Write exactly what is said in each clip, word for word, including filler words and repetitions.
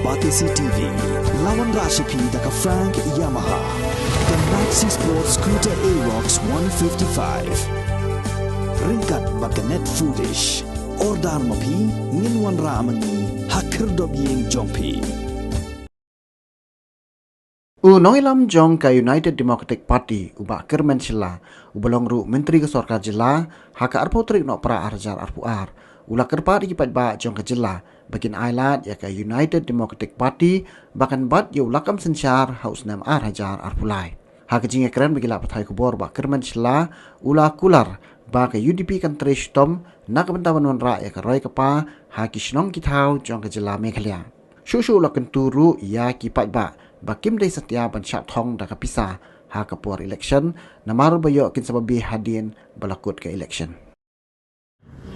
Batesi T V, la wanrah sha phi da ka Frank Yamaha, ka Maxi Sport Scooter Aerox one fifty-five. Ryngkat bad ka Net Foodish. Order ma phi, ngin wanrah ma ngi ha khyrdop ïing jong phi. U nongïalam jong ka United Democratic Party, u Bah Kyrmen Shylla, uba long ruh Myntri ka Sorkar Jylla ha ka arphew tarik Nohprah ar hajar arphew ar, u la kyrpad ïa ki paidbah jong ka jylla ba kin ailad ïa ka United Democratic Party ba kan bat ïa u lakam synshar ha u snem ar hajar arphew lai. Ha ka jingïakren bad ki lad pathai khubor, Bah Kyrmen Shylla u la kular ba ka U D P kan trei shitom na ka bynta ban wanrah ïa ka roi ka par ha ki shnong ki thaw jong ka jylla Meghalaya. Shuh shuh u la kyntu ruh ïa ki paidbah ba kim dei satia ban shah thong da ka pisa ha ka por election, namar ba ïoh kin sa babe hadien ba la kut ka election.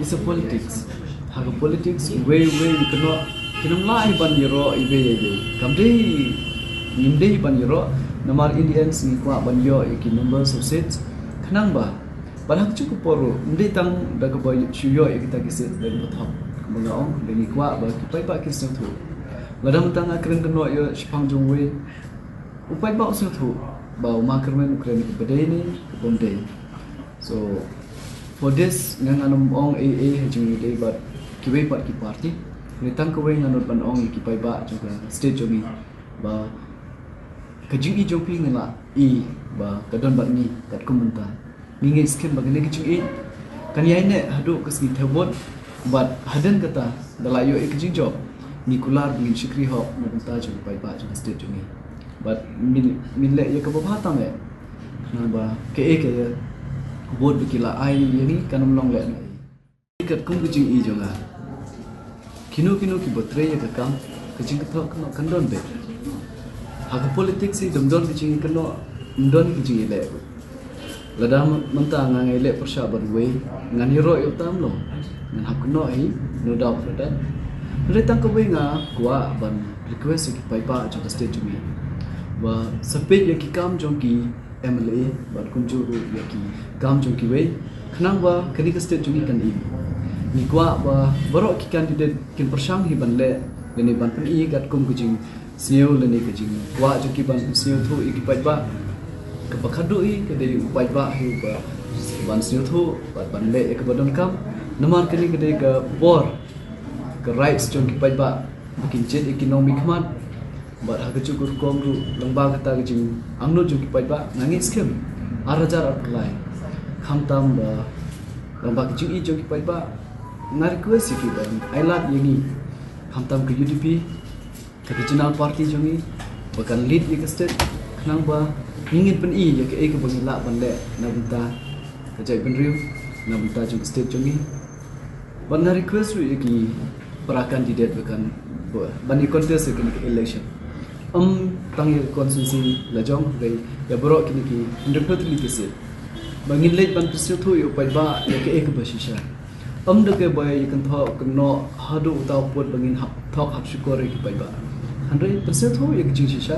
It's a politics. Ha ka politics, wei wei ki kynnoh, kin ym lah hi ban ïaroh iwei ïa iwei. Kam dei, ngim dei ban ïaroh, namar in the end ngi kwah ban ïoh ïa ki numbers of seats. Khnang ba, bad ha kajuh ka por ruh, ym dei tang da kaba shu ïoh ïa kita ki seats da kaba thok. Kumba nga ong, da ngi kwah ba ki paidbah kin sngewthuh. Lada mynta nga kren kynnoh ïa shaphang jong uwei, u paidbah u sngewthuh ba u Ma Kyrmen u kren kaba dei ne kaba ym dei. So for this, nga ngan ym ong ei ei ha jingïadei bad kiwei pat ki party. Hynrei tang kawei ngan nud ban ong ïa ki paidbah jong ka state jong ngi ba ka jingïeit jong phi ngi la i ba ka don bad ngi katkum mynta. Ngi ngeit skhem ba kane ka jingïeit kan ïaineh haduh ka sngi thep vote, bad hadien kata da la ïoh ïa ka jingjop, ngi kular ba ngin shakri hok na bynta jong ki paidbah jong ka state jong ngi. Bad ngin, ngin leh ïa kaba bha tam eh. Namar ba kaei kaei ka vote ba ki la ai ïa ngi kan ym long lehnohei. Katkum ka jingïeit jong nga, kino kino kiba trei ïa ka kam, ka jingkynnoh kan don beit. Ha ka politics hi ym don ka jingkynnoh, ym don ka jingïaleh. Lada mynta nga ngan ïaleh pyrshah bad uwei, ngan ïaroh ïa uta em long, ngan hap kynnoh hi, no doubt for that. Hynrei tang kawei nga kwah ban request ïa ki paidbah jong ka state jong ngi ba sa peit ïa ki kam jong ki M L A bad kumjuh ruh ïa ki kam jong kiwei, khnang ba kane ka state jong ngi kan im. Ngi kwah ba baroh ki candidate kin pyrshang hi ban leh lane ban pyni katkum ka jingsngew lane ka jingkwah jong ki ban sngewthuh ïa ki paidbah. Kaba khadduh hi ka dei u paidbah hi ba ban sngewthuh bad ban leh ïa kaba donkam. Namar kane ka dei ka por, ka rights jong ki paidbah ba kin jied ïa ki nongmihkhmat. Bad ha kajuh ka rukom ruh, lyngba kata ka jingangnud jong ki paidbah, nga ngeit skhem ar hajar arphew lai, khamtam ba lyngba ka jingïeit jong ki paidbah, nga request ïa ki ban ailad ïa ngi, khamtam ka U D P, ka regional party jong ngi, ba kan lead ïa ka state, khnang ba ngi ngin pyni ïa kaei kaba ngi lah ban leh na bynta ka jaitbynriew, na bynta jong ka state jong ngi. Bad nga request ruh ïa ki para candidate ba kan, ba, ban ïa contest ïa kine ki election. Ym tang ïa ka constituency la jong, hynrei ïa baroh kine ki hynriewphew tylli ki seat, ba ngin leit ban pynsngewthuh ïa u paidbah ïa kaei kaba shisha. Ym da kaba ïa kynthoh kynnoh haduh uta u pud ba ngin hap thok hap shukor ïa ki paidbah. Hynrei pynsngewthuh ïa ka jingshisha,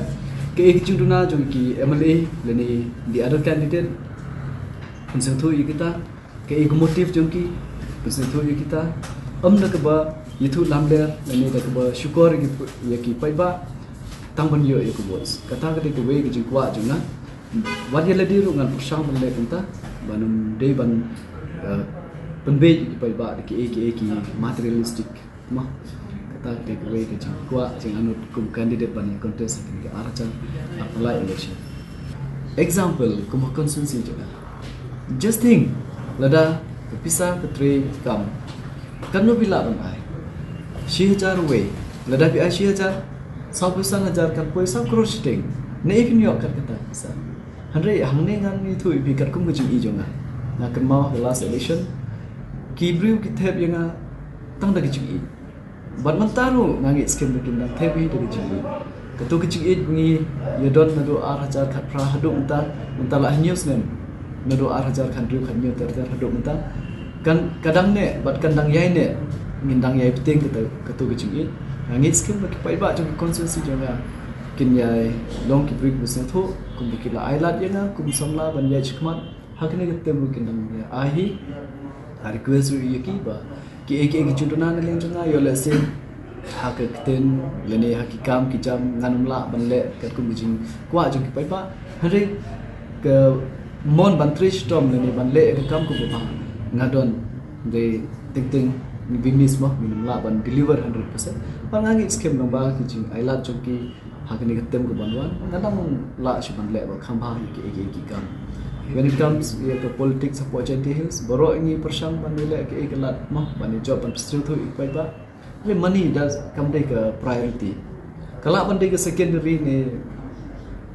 kaei ka jingduna jong ki M L A lane the other candidate. Pynsngewthuh ïa kita, kaei ka motive jong ki, pynsngewthuh ïa kita. Ym da kaba ïathuh lamler lane da kaba shukor ïa ki, ïa ki paidbah tang ban ïoh ïa ka votes. Kata ka dei kawei ka jingkwah jong nga. Wat ïa lade ruh ngan pyrshang ban leh kumta, ban ym dei ban, eh, pynbeit ïa ki paidbah da kiei kiei ki materialistic. Mo, kata ka dei kawei ka jingkwah jingangnud kum candidate ban ïa contest ha kine ki ar hajar arphew lai election. Example, kum ha constituency jong nga. Just think, lada ka pisa ka trei kam, katno phi lah ban ai? Shi hajar uwei, lada phi ai shi hajar, sawphew san hajar kan poi saw klur shiteng. Naei phin ïoh kat kata ka pisa? Hynrei hangne ngan ïathuh ïa phi katkum ka jingïeit jong nga. Nga kynmaw ha last election, ki briew ki thep ïa nga tang da ka jingïeit. Bad mynta ruh nga ngeit skhem ba kin dang thep hi da ka jingïeit. Kato ka jingïeit ba ngi ïa don naduh ar hajar khatphra haduh mynta, mynta la hynñiew snem. Naduh ar hajar khathynriew khathynñiew ter ter haduh mynta. Kan ka dang neh bad kan dang ïai neh. Ngin dang ïai bteng kato, kato ka jingïeit. Nga ngeit skhem ba ki paidbah jong ka constituency jong nga kin ïai long ki briew ba sngewthuh, kumba ki la ai lad ïa nga kum samla ban ïai shakmat ha kane ka term ruh kin dang ïai ai hi. Nga request ruh ïa ki ba kiei kiei ki jingduna na liang jong nga, ïoh lehse Ha ka ktien lane ha ki kam ki jam ngan ym lah ban leh katkum ka jingkwah jong ki paidbah. Hynrei ka mon ban trei shitom lane ban leh ka kam kaba bha nga don. Dei teng teng ngi bimis mo, ngim lah ban deliver hundred percent. Bad nga ngeit skhem lyngba ki jingailad jong ki ha kane ka term kaban wan, nga dang lah shuh ban leh ba kham bha ïa kiei kiei ki kam. When it comes ïa ka politics hapoh Jaintia Hills, baroh ngi pyrshang ban leh kiei ka lad mo, ban ïa jop ban pynsngewthuh ïa ki paidbah. Hynrei money does, kam dei ka priority. Ka lah ban dei ka secondary ne,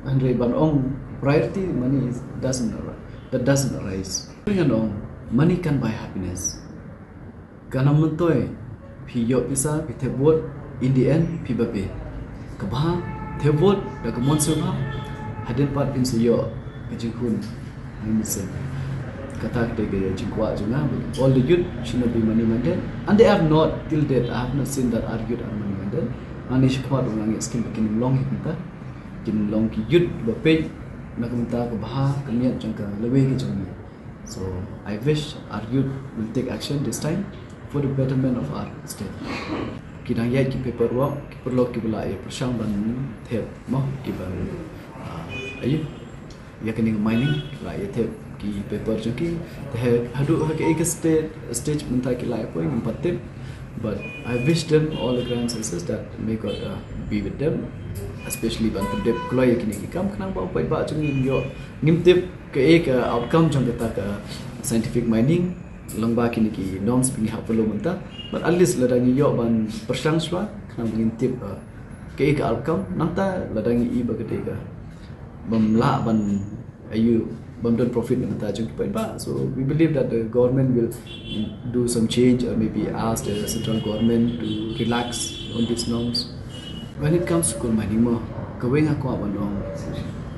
hynrei ban ong priority, money is, doesn't ar-, that doesn't arise. Hynrei ngan ong, money can't buy happiness. Ka nam myntoi phi ïoh pisa, phi thep vote, in the end phi ba phi. Ka bha thep vote da ka mon sngewbha, hadien pat phin sa ïoh ka jingkhun. Ngi mynsiem. Kata ka dei ka jingkwah jong nga, all the youth should not be money minded. And they are not, till date I have not seen that our youth are money minded. Ani shi khmat ba nga ngeit skhem ba kin long hi kumta. Kin long ki youth ba peit na ka bynta ka bha ka miat jong ka lawei ka jong ngi. So I wish our youth will take action this time for the betterment of our state. Ki dang ïaid ki paperwork, ki paralok kiba la ïa pyrshang ban thep mo, ki ban, ah, aïu, ïa kane ka mining, la ïa thep ki paper jong ki. Te haduh ha kaei ka state, stage mynta ki la ïa poi ngam pat tip. But I wish them all the grand success, that may God, uh, be with them, especially ban pyndep kloi ïa kine ki kam, khnang ba u paidbah jong ngi un ïoh, ngim tip kaei ka outcome jong kata ka scientific mining lyngba kine ki norms ba ngi hap follow mynta. But at least lada ngi ïoh ban pyrshang shuwa, khnang ba ngin tip, uh, kaei ka outcome. Nangta lada ngi i ba ka dei ka bym lah ban, aïu, bym don profit na ka bynta jong ki paidbah. So we believe that the government will do some change or maybe ask the central government to relax on these norms. When it comes to coal mining mo, kawei nga kwah ban ong,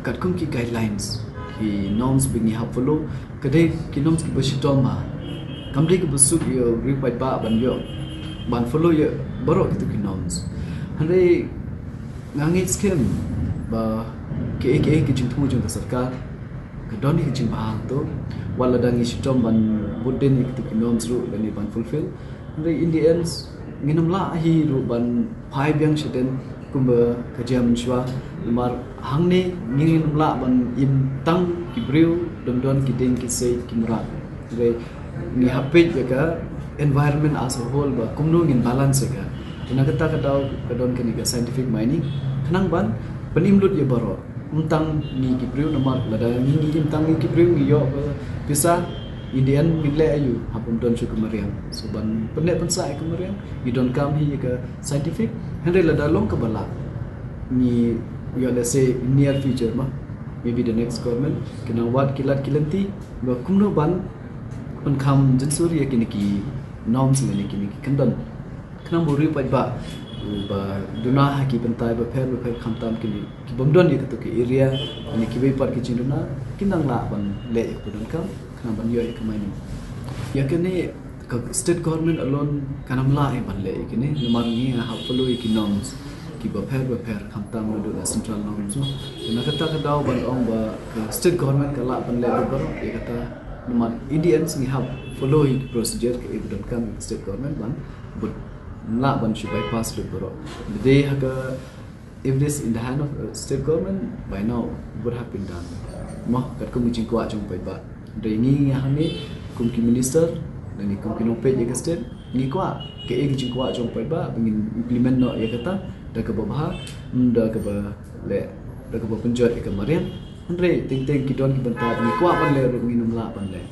katkum ki guidelines, ki norms ba ngi hap follow, ka dei ki norms kiba shitom bha. Kam dei kaba suk ïa u riew paidbah ban ïoh, ban follow ïa baroh kito ki norms. Hynrei nga ngeit skhem ba kaei kaei ka jingthmu jong ka sorkar ka don hi ka jingbha hangto. Wat lada ngi shitom ban bud dien ïa kito ki norms ruh lane ban fulfill, hynrei in the end ngin ym lah hi ruh ban phai biang shadien kumba ka jia mynshuwa. Namar hangne ngin ym lah ban im tang ki briew, don don ki dieng ki siej ki mrad. Hynrei ngi hap peit ïa ka environment as a whole ba kumno ngin balance ïa ka. Te na kata ka daw ka don kane ka scientific mining khnang ban pynim lut ïa baroh. Ym tang ngi ki briew, namar lada ngi, ngi im tang ngi ki briew ngi ïoh ka pisa, in the end ngin leh aïu haba ym don shuh ka mariang. So ban pynneh pynsah ïa ka mariang, ngi donkam hi ïa ka scientific. Hynrei lada long kaba lah, ngi ïoh, let's say, near future mo, maybe the next government kin nang wad ki lad ki lynti ba kumno ban pynkham jynsur ïa kine ki norms lane kine ki kyndon, khnang ba u riew paidbah uba duna ha ki bynta bapher bapher, khamtam kine ki bym don ïa kato ka area lane kiwei pat ki jingduna, kin nang lah ban leh ïa kaba donkam khnang ban ïoh ïa ka mining. Ïa kane ka state government alone kan ym lah ïa ban leh ïa kine, namar ngi hap follow ïa ki norms kiba pher bapher, khamtam naduh na central norms mo. Te na kata ka daw ban ong ba ka state government ka lah ban leh lut baroh ïa kata, namar in the end ngi hap follow ïa ki procedure kiba donkam ïa ka state government ban bud, ym lah ban shu bypass lut baroh. Lada dei ha ka, if this in the hand of, uh, state government, by now would have been done mo, katkum ka jingkwah jong u paidbah. Hynrei ngi hangne kum ki minister lane kum ki nongpeit ïa ka state, ngi kwah kaei ka jingkwah jong u paidbah ba ngin implement noh ïa kata da kaba bha, ym da kaba leh, da kaba pynjot ïa ka mariang. Hynrei teng teng ki don ki bynta ba ngi kwah ban leh ruh ngin ym lah ban leh.